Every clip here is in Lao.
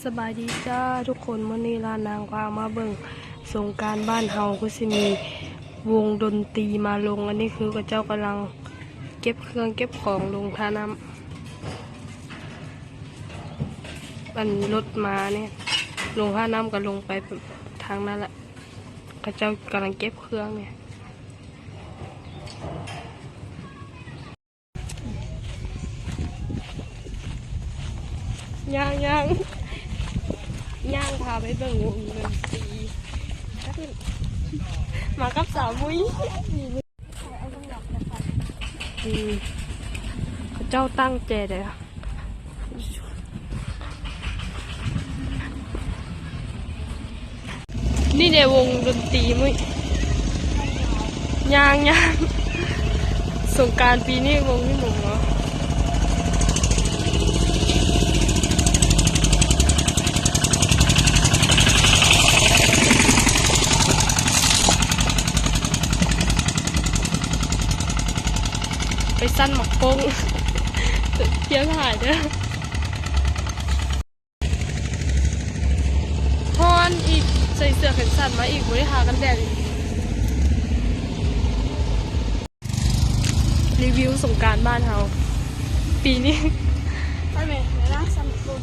ສະບາຍດີຈ້າທຸກຄົນ, ມື້ນີ້ຫຼານນາງພາມາເບິ່ງສົງການບ້ານເຮົາ ຄືຊິມີວົງດົນຕີມາລົງ. ອັນນີ້ຄືເຂົາເຈົ້າກຳລັງເກັບເຄື່ອງເກັບຂອງລົງທ່ານ້ຳ, ອັນລົດມານີ້ລົງທ່ານ້ຳ ກໍລົງໄປທາງນັ້ນລະ. ເຂົາເຈົ້າກຳລັງເກັບເຄື່ອງນີ້. ຍ່າງ ຍ່າງ ຍ່າງພາໄປເບິ່ງວົງດົນຕີ. ມາກັບສາວມຸ້ຍ. ອືມ ເຂົາເຈົ້າຕັ້ງແຈໄດ້. ນີ້ເດ ວົງດົນຕີ ມື້ ຍ່າງ ຍ່າງ ສົງການປີນີ້ວົງນີ້ມົງເນາະ. ໄປຊັ້ນໝາກໂປ່ງ ພຽງຫາຍເດີ. ຮ້ອນອີກ ໃສ່ເສື້ອແຂນສັ້ນມາອີກ ບໍ່ໄດ້ທາກັນແດດອີກ. ຣີວິວສົງການບ້ານເຮົາປີນີ້. ໄປແມ່ ໄປລ້າງສຳຄົນ.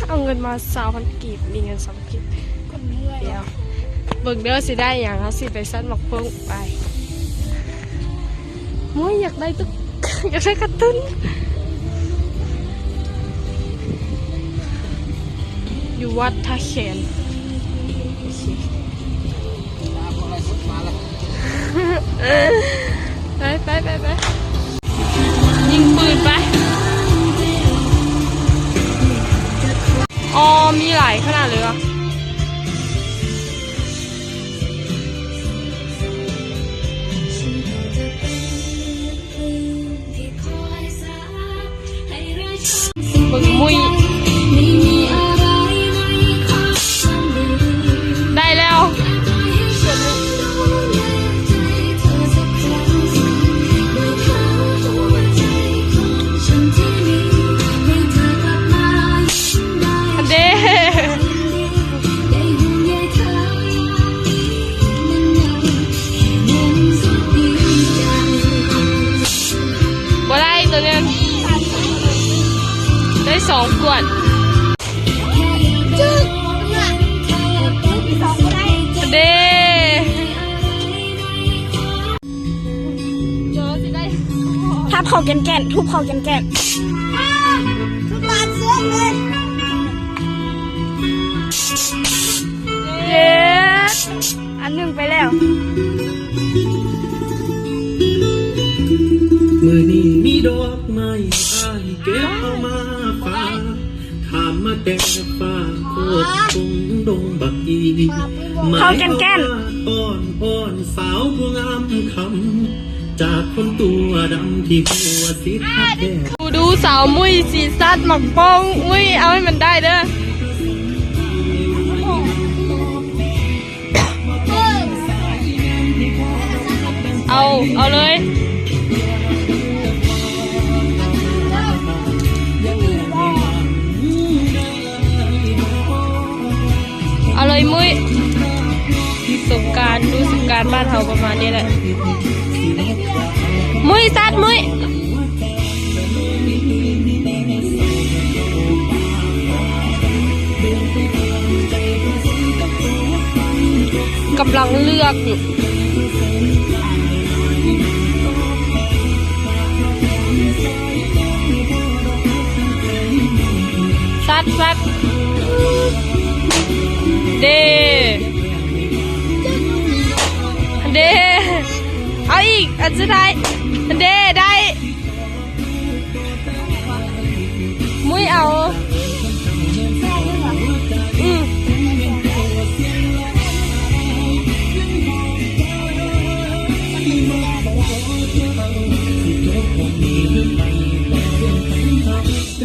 ເອົາເງິນມາຊາວພັນກີບ, ມີເງິນຊາວພັນກີບ. ຄົນເມື່ອຍ. ດຽວເບິ່ງເດີ ຊິໄດ້ຫຍັງ. ເຮົາຊິໄປຊັ້ນໝາກໂປ່ງ. ໄປ. ໂອ້ຍ ຢາກໄດ້ຕຸກ ຢາກໄດ້ກາຕູນ. ຢູ່ວັດທ່າແຂນ. ໂອເຄ ໄປ ໄປ ໄປ ໄປ ຍິງປືນໄປ. ອໍ ມີຫຼາຍຂະໜາດເລີຍຫວາ? ເບິ່ງມຸ້ຍ ໄດ້ແລ້ວ. ອັນເດ ບໍ່ໄດ້ໂຕນັ້ນ ໄດ້ສອງຂວດ. ເດ ທັບເຂົາແກ່ນໆ ທຸບເຂົາແກ່ນໆ. ເຢ້ ອັນໜຶ່ງໄປແລ້ວ. ມື້ນີ້ມີດອກໄມ້ ອ້າຍເກັບເອົາມາຝາກ ຂ້າມມາແຕ່ຟາກໂຄດຄົງດົງບັກອີ ເຂົາແກ່ນໆ ອ້ອນ ອ້ອນສາວຜູ້ງາມຄຳ ຈາກຄົນຕົວດຳທີ່ຫົວສິດຮັກແທ້. ດູ ສາວມຸ້ຍຊິຊັດໝາກໂປ່ງ. ມຸ້ຍ ເອົາໃຫ້ມັນໄດ້ເດີ. ເອົາ ເອົາເລີຍ ເອົາເລີຍມຸ້ຍ. ສົງການ ດູສົງການບ້ານເຮົາປະມານນີ້ແຫຼະ. ມຸ້ຍ ຊັດມຸ້ຍ. ກຳລັງເລືອກຢູ່. ຊັດ ຊັດ ເດ້ ເດ້ ເອົາອີກ ອັນສຸດທ້າຍ ເດ້ ໄດ້. ມຸ້ຍເອົາ ອືມ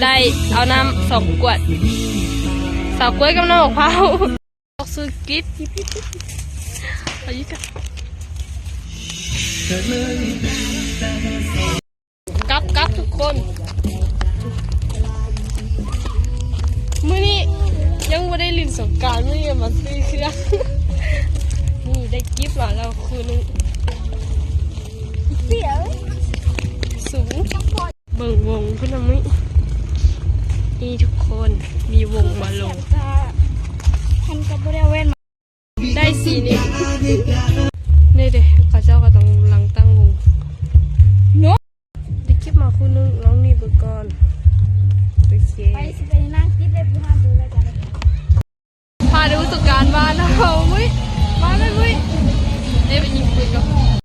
ໄດ້ ເອົານ້ຳສອງຂວດ ສາວກ້ວຍກັບນ້ຳໝາກພ້າວ. ອອກສູ່ກິດ ເອົາຢູ່ກັບ ກັບ ກັບທຸກຄົນ. ມື້ນີ້ ໄດ້ຫຼິ້ນສົງການ ມື້ນີ້ມາຊື້ເຄື່ອງ ນີ້ໄດ້ກິບມາແລ້ວຄູ່ໜຶ່ງ ສຽວສູງ ເບິ່ງວົງພຸ້ນນະ ມື້ນີ້ທຸກຄົນ ມີວົງມາລົງ ທ່ານກໍບໍ່ໄດ້ເວັ້ນ ໄດ້ສີ່ນິ້ວ ນີ້ເດ້ ເຂົາເຈົ້າກຳລັງຕັ້ງວົງເນາະ ໄດ້ກິບມາຄູ່ໜຶ່ງ ລອງນີ້ເບິ່ງກ່ອນ ໂອເຄ ໄປ ຊິໄປນັ່ງກິນເລັບຢູ່ຮ້ານໂຕລະກັນ ພາໄດ້ປະສົບການມາເນາະ ເຮີ້ຍ ມາເລີຍເວີ້ຍ ເດ້ໄປຍິງປືນກ່ອນ